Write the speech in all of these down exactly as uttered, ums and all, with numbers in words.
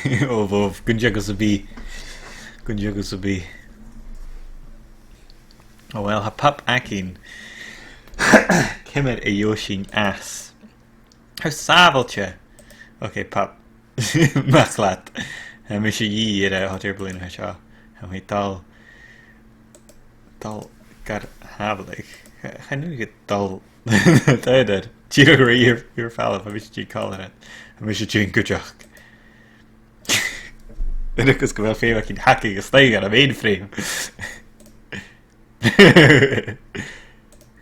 Ò, bhobh, gun teagamh sam bith. Gun teagamh sam bith. Ò, uill, tha pup againn. Ciamar a gheibh sinn às? Tha thu sàbhailte. Ok, pup. Math leat. Tha mise a' dol air a' choidear bliadhna seo. Tha mi a' dol, dol gar sàbhaladh. Cha, chan urrainn dhut dol. Dè tha thu a' dèanamh? Dìreach ri ar, ar falbh, tha mise a' tighinn còmhla riut. Tha mise a' tighinn cuideachd. Agus gu bheil feum againn thagadh a-steach dhan a' mainframe.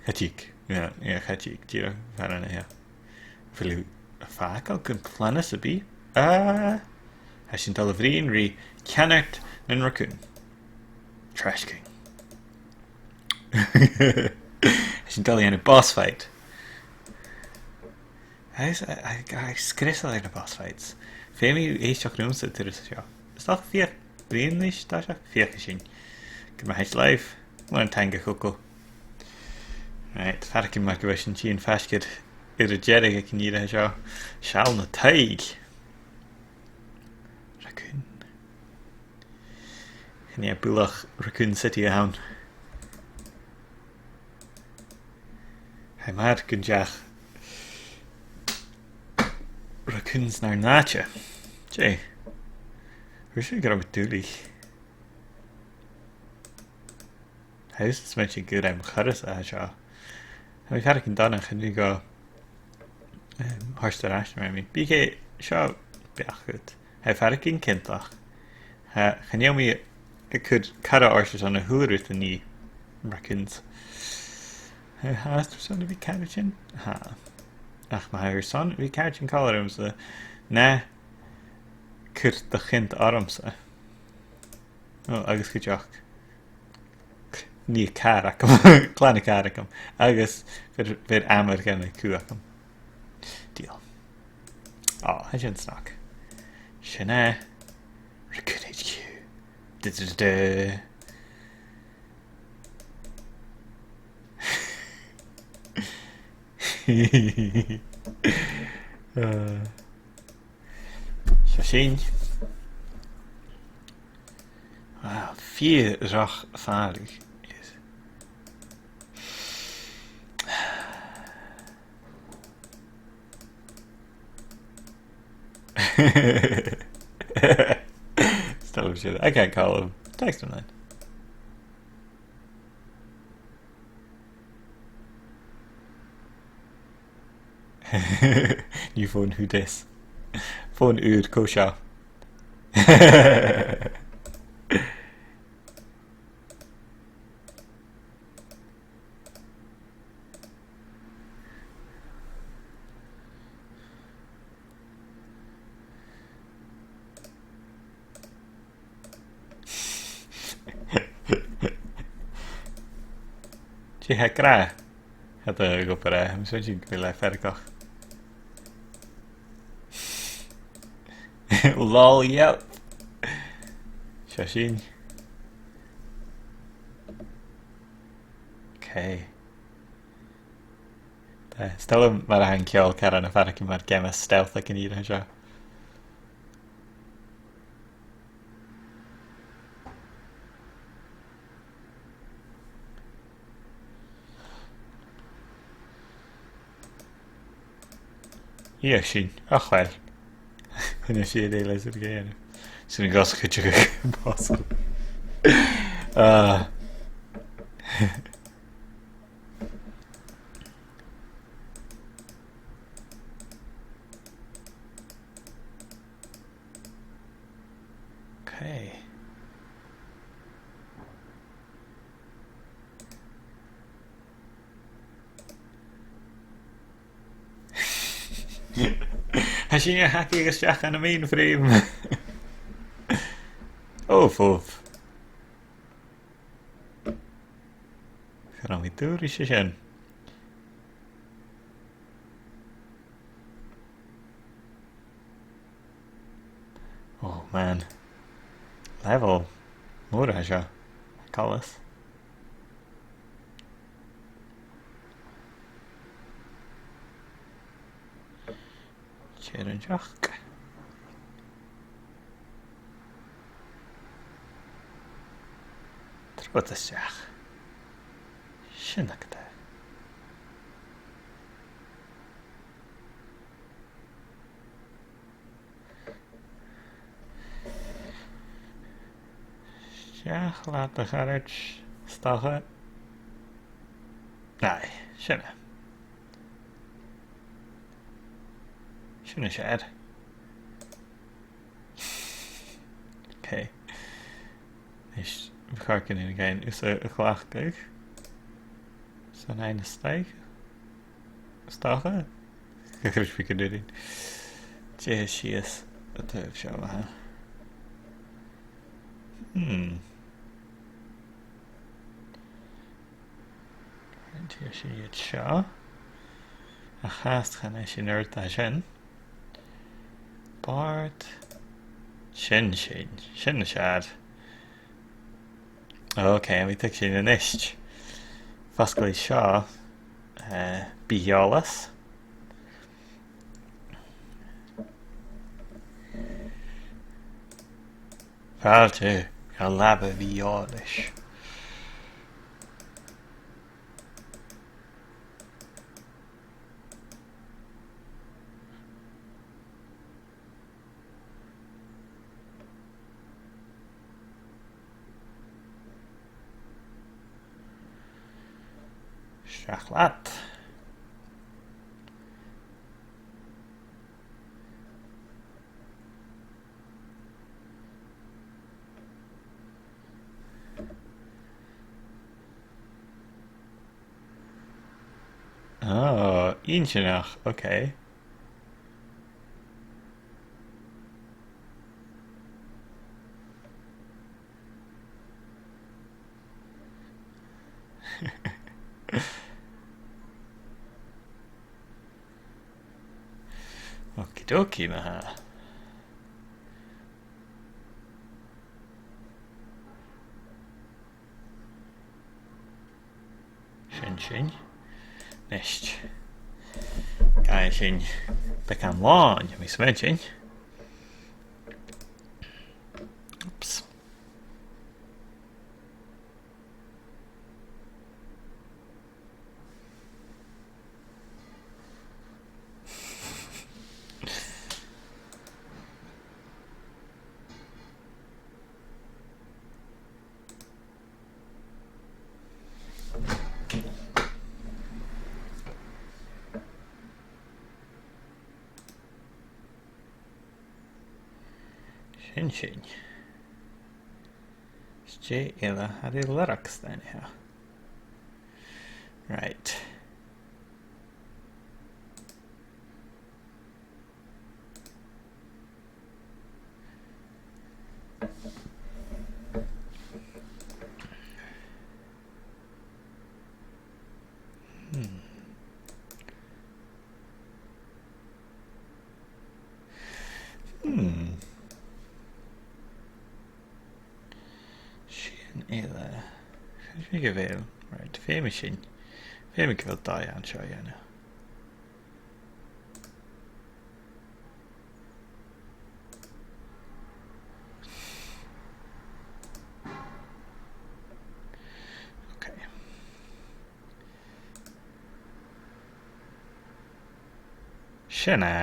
Cha tig. Yeah, yeah, cha tig. Dìreach far an seo. A bheil thu a' fàgail gun clann sam bith? Ah, tha sinn a' dol a bhruidhinn ri ceannard nan raccoon. Trash King. Tha sinn a' dol a dhèanamh boss fight. Agus, a, a, a, sgriosail air na boss fights. Feumaidh tu èisteachd riumsa an turas seo. Is dòcha feuch, bruidhinn ris, dòcha, feuchaidh sinn. Gu math thèid leibh. Mòran taing, a Choco. Right, faireachdainn mar gu bheil sinn a' tighinn faisg air, air an deireadh aig an ìre seo. Seall na tuill. Raccoon. Chan e buileach Raccoon City a th' ann. Tha e math gun deach raccoons nar n-àite. Dè? Thuirt sibh gun robh mi duilich. Tha fhios agam gur e mo chorra-sa a tha seo. Tha mi a' faireachdainn dona, chan urrainn dhomh, em, thoirt air ais na raiminn. Bidh e seo beachd dhut. Tha e a' faireachdainn cinnteach. Tha, chan eil mi a' cur cara ortsa son a fhuair thu an-dè, raccoons. Tha, tha thu airson a bhith càirdean? Tha. Ach ma tha thu airson a bhith càirdean còmhla riumsa, na cuir do chionta ormsa. Ò, agus cuideachd, nì càr agam. Clann a' chàr agam. Agus bheir, bheir Amar dhan a' chù agam. Deal. Ò, tha sin snog. Sin e. Raccoon H Q. Du, du, du, du. Uh, seo sinn. Wow, fìor dhroch fhàileadh. Yes. Still, I can't call him. Text him then. New phone, who dis? Fòn ùr, cò seo? Dè tha e ag ràdh? Tha e ag obair, eh, tha mi a' smaointinn gu bheil e feargach. Lol, yep. Seo sinn. Ok. Tha, 's toil leam mar a tha an ceòl caran a' faireachdainn mar geama stealth aig an ìre seo. Dhìochuimhnich sin. Ach uill. Chan eil sìon eile sam bith ri dhèanamh. Sin an cos a chuideachadh. Ah. Ok. Tha sinn a' tachairt a-steach dhan a' mainframe. Ò, fòbh. Cha robh mi dùil ris a sin. Oh man. Level mòr a tha seo. Collis. Tèid an joc. Bud a-steach. Sin agad e. Seach leat, a charaid, 's dòcha. Aye, sin e. Sin as fheàrr. Ok. Is, chòrd e rium a' ghean thusa a chleachdadh. San aon staigh. 'S dòcha. Cha chreid mi gun urrainn. Dè sìos an taobh seo, ma-thà. Hmm. Dè sìos seo. Ach fhathast chan eil sinn air sin. Bàrd. Sin, sin. Sin as fheàrr. Ok, bidh sinn a-nis. Fosglaidh seo, eh, bith-eòlas. Fàilte gu leaba bith-eòlais. Seach leat. Oh, inntinneach, ok. Okie dokie, ma-thà. Sin sin. Nist. Gabhaidh sinn beagan làin, tha mi a' smaointinn. Oops. Sin sin. 'S dè eile a tha ri lorg a-nis? Right. Hmm. Hmm. Sin eile. Sin gu bheil. Right, feumaidh sinn. Feumaidh gu bheil dà dheann seo a dhèanamh. Okay. Sin e.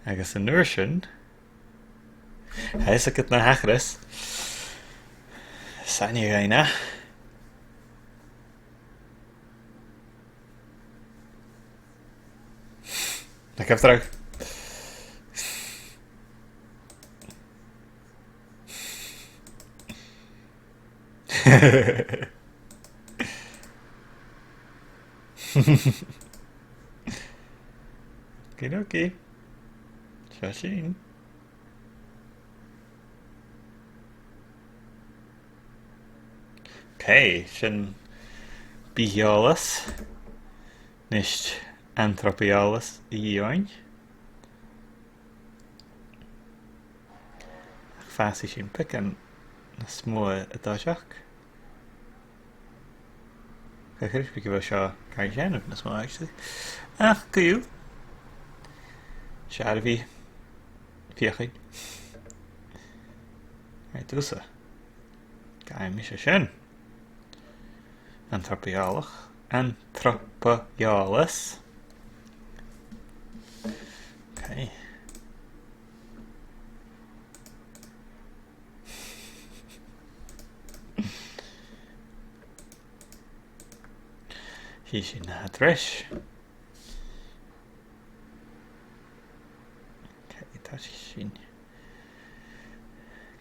Agus an uair sin, tha fhios agad na thachras. Saoil an e. Na gabh dragh. Okie dokie. Seo sinn. Okay, sin bith-eòlas. Nist, antrop-eòlas a dhìth oirnn. Ach fàsaidh sinn beagan nas motha an toiseach. Cha chreid mi gu bheil seo gu math sean nas motha, actually. Ach co-dhiù. Seo e, bidh. Feuchainn. Right, thusa. Gabhaidh mise sin. Antropaeòlach. Antropaeòlas. Okay. Chì sinn na tha treis. Okay, tha sin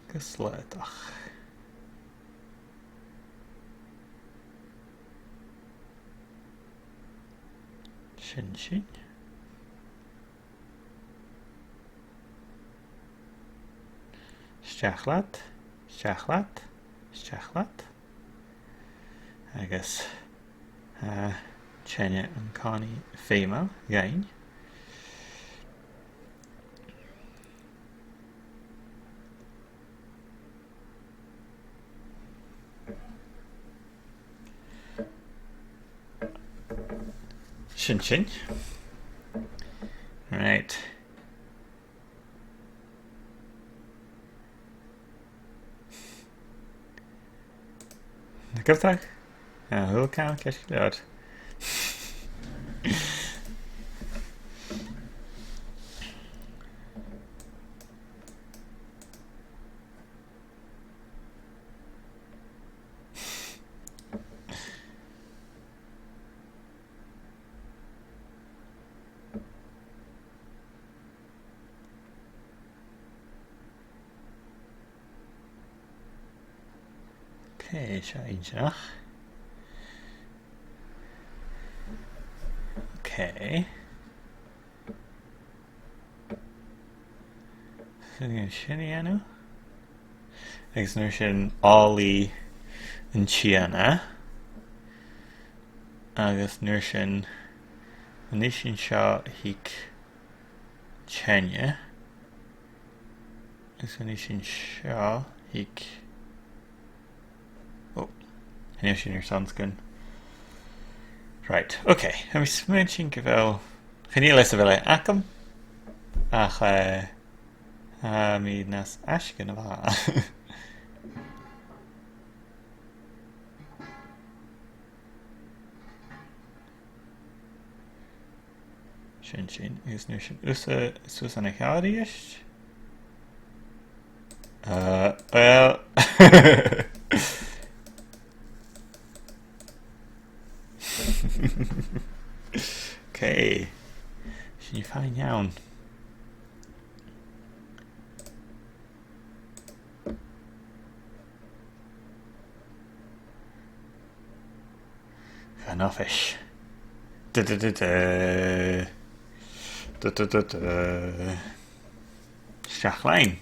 gu slaodach. Sin sin. Seachlad, seachlad, seachlad. Agus, uh, teine an-còmhnaidh feumail dhuinn. Sin sin. Right. Na gabhtach? A, thul can ceist leor. Okay, seo inntinneach. Okay. Sin a dhèanamh. Agus an uair sin òlaidh an t-sìona. Agus an uair sin, a-nis an seo thig teine. Agus a-nis an seo thig. Oh, chan eil sin air sunscreen. Right, okay. Tha mi a' smaointinn gu bheil, chan eil fhios a bheil e agam, ach, eh, tha mi nas fhaisge na bha. Sin sin, agus an uair sin thusa suas ann an ceann a-rithist. Uh, well. Okay. Sin fine ann. Fan oifis. Da, da, da, da. Da, da, da, da. Seachlainn.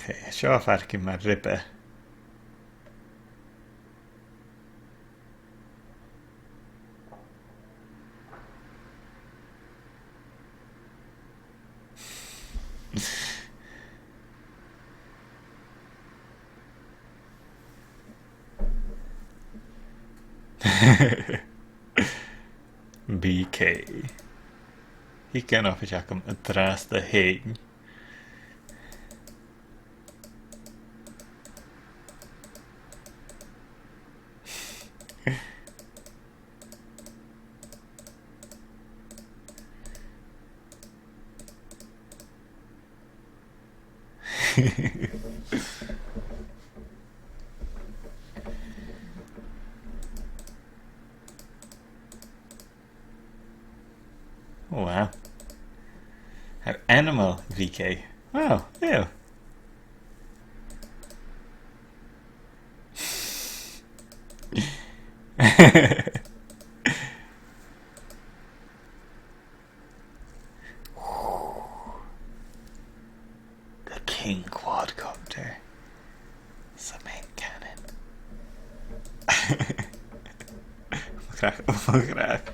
Okay, seo a' faireachdainn mar ribe. B K. Thig an oifis agam an-dràsta fhèin. Oh, wow. How animal, V K. Oh, ew. The King Quadcopter. Cement cannon. Mo chreach, mo chreach.